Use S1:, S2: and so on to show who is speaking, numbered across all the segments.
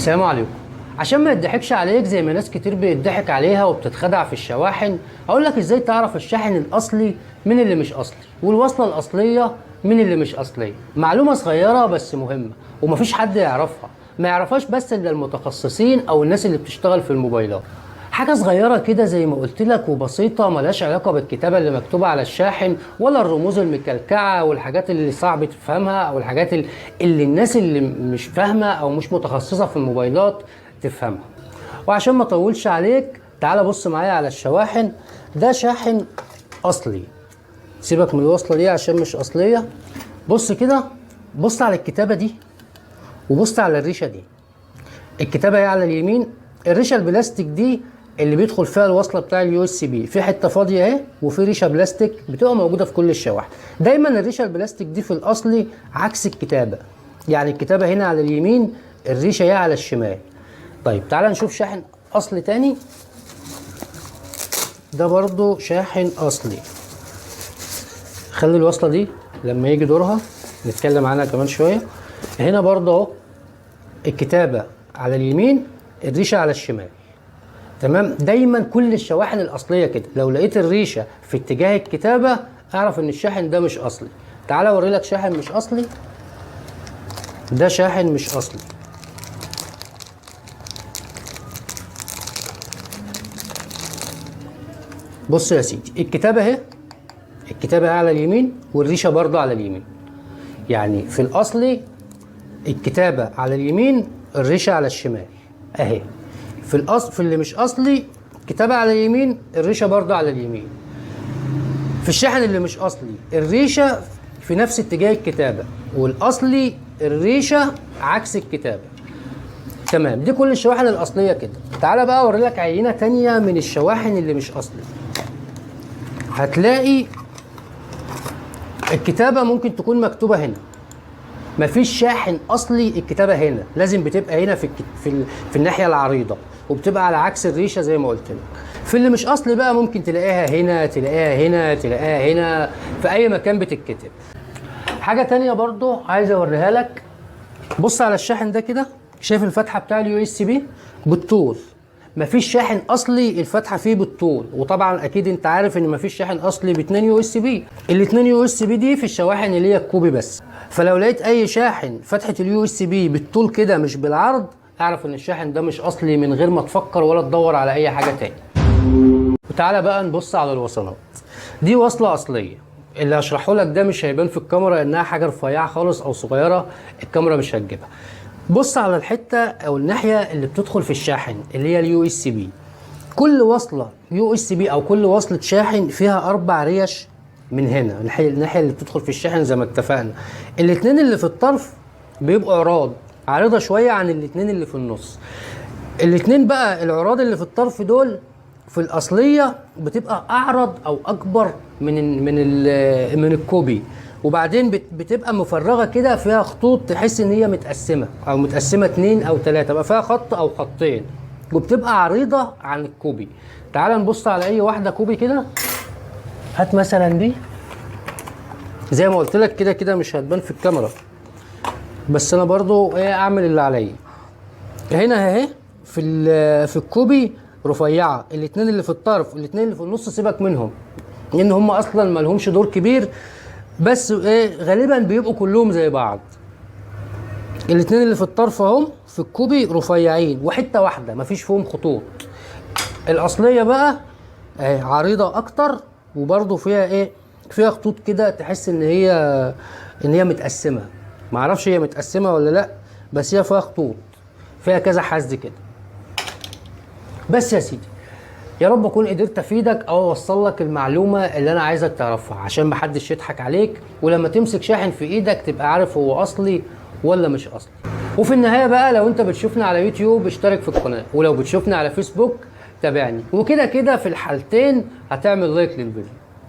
S1: السلام عليكم. عشان ما يضحكش عليك زي ما ناس كتير بيضحك عليها وبتتخدع في الشواحن، هقول لك ازاي تعرف الشاحن الاصلي من اللي مش اصلي، والوصله الاصلية من اللي مش اصلية. معلومة صغيرة بس مهمة ومفيش حد يعرفها، ما يعرفهاش بس الا المتخصصين او الناس اللي بتشتغل في الموبايلات. حاجة صغيرة كده زي ما قلت لك وبسيطة، ملهاش علاقة بالكتابة اللي مكتوبة على الشاحن ولا الرموز المكلكعة والحاجات اللي صعب تفهمها او الحاجات اللي الناس اللي مش فاهمة او مش متخصصة في الموبايلات تفهمها. وعشان ما اطولش عليك تعال بص معايا على الشواحن. ده شاحن اصلي، سيبك من الوصلة دي عشان مش اصلية. بص كده، بص على الكتابة دي وبص على الريشة دي. الكتابة هي على اليمين، الريشة البلاستيك دي اللي بيدخل فيها الوصلة بتاع ال USB، في حتة فاضية اهي وفي ريشه بلاستيك بتبقى موجودة في كل الشواحن. دايما الريشة البلاستيك دي في الاصلي عكس الكتابة، يعني الكتابة هنا على اليمين، الريشة هي على الشمال. طيب تعالى نشوف شاحن اصلي تاني. ده برضو شاحن اصلي. خلي الوصلة دي لما يجي دورها نتكلم عنها كمان شوية. هنا برضو اهو الكتابة على اليمين، الريشة على الشمال. تمام؟ دايما كل الشواحن الاصلية كده، لو لقيت الريشة في اتجاه الكتابة اعرف ان الشاحن ده مش اصلي. تعالى اوري لك شاحن مش اصلي. ده شاحن مش اصلي. بص يا سيدي، الكتابة اهي، الكتابة على اليمين والريشه برضه على اليمين. يعني في الاصلي الكتابة على اليمين، الريشة على الشمال اهي. في الاصل، في اللي مش اصلي الكتابة على اليمين، الريشة برضه على اليمين. في الشاحن اللي مش اصلي الريشة في نفس اتجاه الكتابة، والاصلي الريشة عكس الكتابة. تمام؟ دي كل الشواحن الاصلية كده. تعالى بقى اوري لك عينه تانية من الشواحن اللي مش اصلي. هتلاقي الكتابة ممكن تكون مكتوبة هنا. مفيش شاحن اصلي الكتابة هنا، لازم بتبقى هنا في الناحية العريضة، وبتبقى على عكس الريشة زي ما قلت لك. في اللي مش اصلي بقى ممكن تلاقيها هنا، تلاقيها هنا، تلاقيها هنا، في اي مكان بتتكتب. حاجة تانية برضو عايز اوريها لك. بص على الشاحن ده كده، شايف الفتحة بتاع ال USB بالطول؟ مفيش شاحن اصلي الفتحة فيه بالطول، وطبعا اكيد انت عارف ان مفيش شاحن اصلي باتنين USB. الاتنين USB دي في الشواحن اللي هي ال copy بس. فلو لقيت اي شاحن فتحه ال USB بالطول كده مش بالعرض، اعرف ان الشاحن ده مش اصلي من غير ما تفكر ولا تدور على اي حاجة تاني. وتعالى بقى نبص على الوصلات. دي وصله اصلية، اللي هشرحه لك ده مش هيبان في الكاميرا انها حاجة رفيعة خالص او صغيرة، الكاميرا مش هتجيبها. بص على الحتة او الناحية اللي بتدخل في الشاحن اللي هي ال USB. كل وصله USB او كل وصله شاحن فيها 4 ريش من هنا، الناحية اللي بتدخل في الشاحن زي ما اتفقنا. الاتنين اللي في الطرف بيبقوا عراض، عريضة شوية عن الاتنين اللي في النص. الاتنين بقى العراض اللي في الطرف دول في الاصلية بتبقى اعرض او اكبر من ال copy، وبعدين بتبقى مفرغة كده، فيها خطوط تحس ان هي متقسمه، او متقسمه 2 او 3، بقى فيها خط او خطين، وبتبقى عريضة عن ال copy. تعال نبص على اي واحدة copy كده. هات مثلا دي، زي ما قلت لك كده كده مش هتبان في الكاميرا، بس انا برضو اعمل اللي عليا. هنا اهي في ال copy رفيعة، الاتنين اللي في الطرف والاتنين اللي في النص سيبك منهم لان هم اصلا ما لهمش دور كبير، بس غالبا بيبقوا كلهم زي بعض. الاتنين اللي في الطرف اهم في ال copy رفيعين وحتة واحدة مفيش فيهم خطوط. الاصلية بقى اهي عريضة اكتر، وبرضو فيها فيها خطوط كده، تحس ان هي متقسمه، معرفش هي متقسمه ولا لا، بس هي فيها خطوط، فيها كذا حز كده. بس يا سيدي، يا رب اكون قدرت افيدك او اوصل لك المعلومة اللي انا عايزك تعرفها عشان محدش يضحك عليك، ولما تمسك شاحن في ايدك تبقى عارف هو اصلي ولا مش اصلي. وفي النهاية بقى، لو انت بتشوفنا على يوتيوب اشترك في القناة، ولو بتشوفنا على فيسبوك تابعني، وكده كده في الحالتين هتعمل like للفيديو.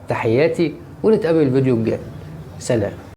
S1: تحياتي، ونتقابل الفيديو الجاي. سلام.